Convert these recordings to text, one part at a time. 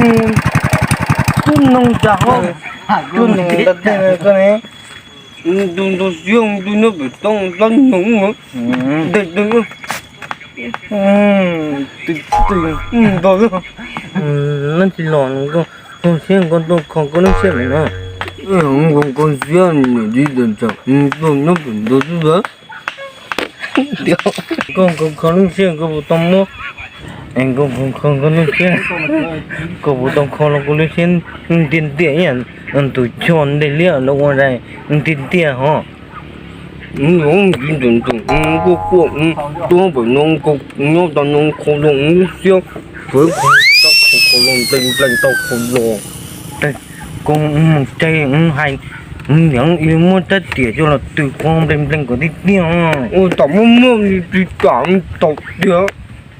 Tub noog tas ho, tub noog tas tej koj ne. Tus ntoo siab tus nyob pem toj hlob noog ntej tej. Ntau ntau, nab tsis los, koj siab koj tuaj kho koj lub siab lawm na. Koj siab niam txiv tawm tsam tuaj nyob pem ntug xwb lawm. Koj kho kho lub siab koj puas tau muab, koj kho kho lub siab, koj puas tau kho los koj lub siab ntiag ntiag ib yam tus choj ntej liab los ua dais ntiag ntiag ho. Ntxiv ntawm ntawm kuj kuaj tuaj pem no, nyob tau no kho los lub siab, kho kho los nplees nplees tau kho los. Koj mus tsev hais, yog muab rab riam coj los tw kho nplees nplees kom tiag tiag. Ua tam muaj muaj tsis kam tau tiag.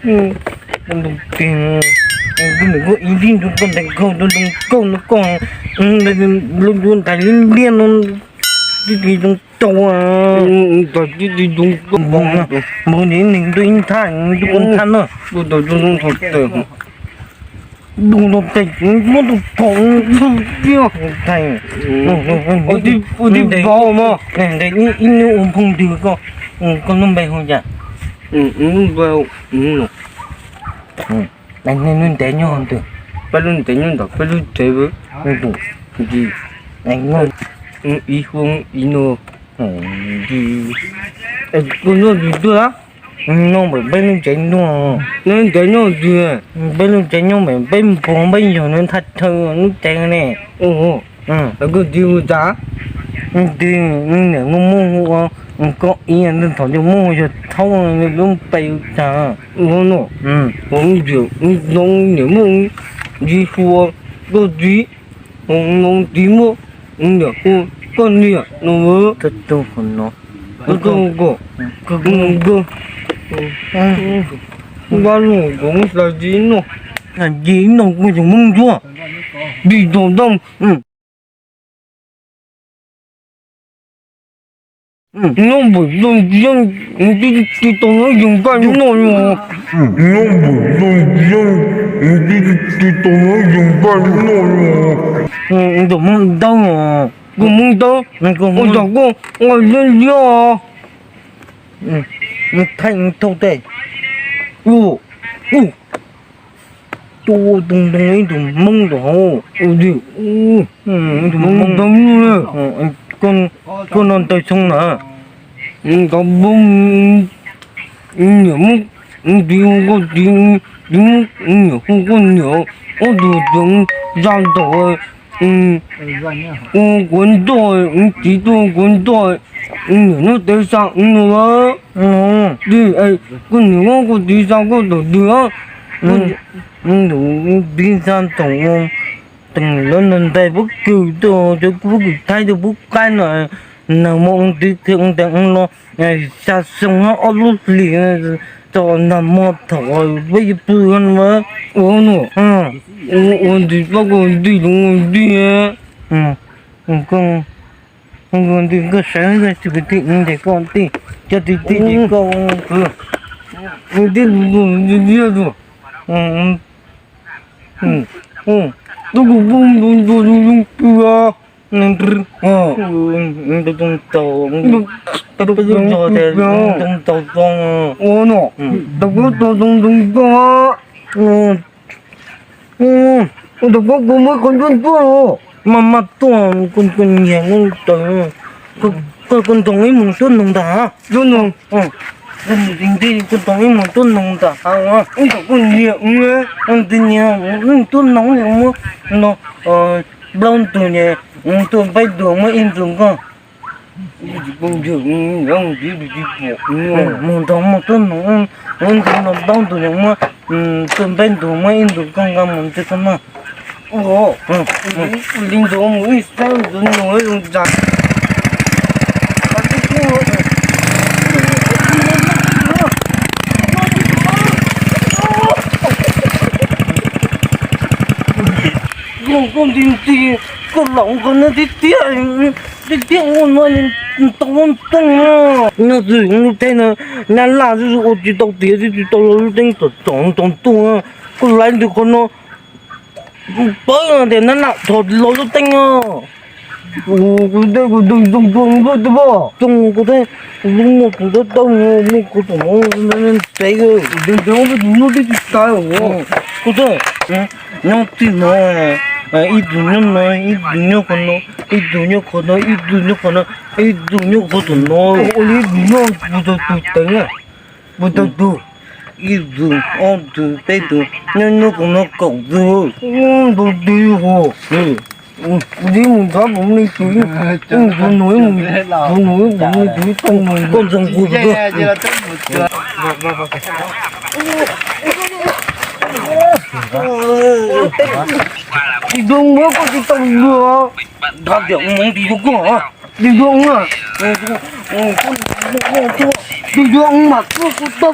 Tus ntawm koj ib tib ntu koj ntais khaus tus ntoo kauj no koj, lub ntuj ntais liab liab no tib tib zoo tau. Npawg niam ntuj ib nthab ntuj koj nthab na. Dub tau tes muab tus thaum tiag. Ib hnub ua phooj ywg koj, koj lub npe hu cas? Lub npe, nej lub ntev nyob twg? Peb lub ntev nyob ntawm peb lub tsev. Ib hu ib no. Koj nyob twg tuaj? Nyob pem peb lub tsev ntuj. Nyob ntev nyob twg? Peb lub tsev nyob pem peb npog peb yog nws thaj chaw lub tsev ne. Koj txiv hu cas? Twg, niam muaj muaj hu ua Koj Ib, thaum ntawd muaj hu yog Thaub, lub npe hu cas? Ua no, niam muaj ntxiv hu ua Koj Txiv, txiv muaj niam hu Koj Niam no. Koj, npab no kuv xav tsis noj, tsis noj kuv yog Hmoob Ntsuab, tsis tau tau. Nyob npawg Xyooj Yeeb, tsis tau nyob yog Nkaj Noj no. Nyob npawg Xyooj Yeeb, tsis tau nyob yog Nkaj Noj no. Tus Hmoob Dawb, koj Hmoob Dawb, ua cas koj nqaij liab liab? Thaij thauj tej. Tus ntoo ib tug Hmoob tus hauv. Tus Hmoob, koj no ntawg xyoo na. Nkawd npog, niam muab, txiv hu Koj Txiv, txiv muab niam hu Koj Niam, ob tug tseem za ntaum, ua kuv ntoj, txiv tuaj ua kuv ntoj, niam nyob tev xa no. Koj niam muab koj txiv xa koj tom twg? Txiv xa tom, teem lawv ntais pob kws tuaj, cov pob kws Thaib tuaj pub qaib no, nag hmo txiv thiaj ua ntej los xya xyoo ob lub hlis, txog nag hmo thaum peb yuav pw no. Ua no, ua ntxiv pab koj ntij los ua ntij. Koj ntij koj sawv tsis kwv tij nteg koj tij, cov tij tij ces koj, ntij ntij ntij ntij. Tub kuv poob ntu ntu zoo zoo pw. Ntoo tau, ntoo tau zoo zoo zoo. Ua no, tau koj tau zoo zoo koj. Ua tau koj koj muab koj ntuaj ntuaj los. Maj maj tuaj, koj nyiam, koj ntoo ib mus tuab noog ntag. Tuab noog. Koj ntoo ib mus tuab noog ntag. Ua tau koj nyiam, ua ntxiv nyiam tuab noog muab no plaub ntug, tuaj peb ntug muab ib ntug koj. Mus nrog mus tuab noog, ua ntxiv no plaub ntug muab, tuaj peb ntug muab ib ntug koj nqa mus ntxiv koj noj. Li ntawd mus ib sab ntxuav nus zoo tas. Koj nti nti, koj laus koj nyob tiag tiag, tiag tiag ua no tau lub nteeb. Nyob twg lub teb no, nyab laj xwb ua tsis tau tiav xwb tsis tau los lub teeb tsom tsom tau tuaj. Koj laus ntawm qhov no, Kuv paub tias nab nam thov los lub teeb no. Kuv tej kuv tus ntoo tuag mus tuaj twb pom. Tus kuv tej, kuv lub muag tus tab tau muag kuv tus no tsev. Tus ntoo tus no twb tsis tas. Kuv tej, nyob txij no, ib tug nyob no, ib tug nyob qhov no, ib tug nyob qhov no, ib tug nyob qhov no, ib tug nyob qhov tom no. Ua li ib tug nyob kuv tau tus teev na, kuv tau tus, ib tug, ob tug, peb tug, nyob nyob qhov no kaum tug. Ntau tus hos. Kuv tsis mus nrog kuv me tus, tus no, tus no, kuv me tus tau no. Koj ntxeev kuv tus. Tsis tau muab koj tsis tau luag. Nrog tias mus mus tsis tau koj, tsis tau mus, tsis tau mus mas koj kuv tau.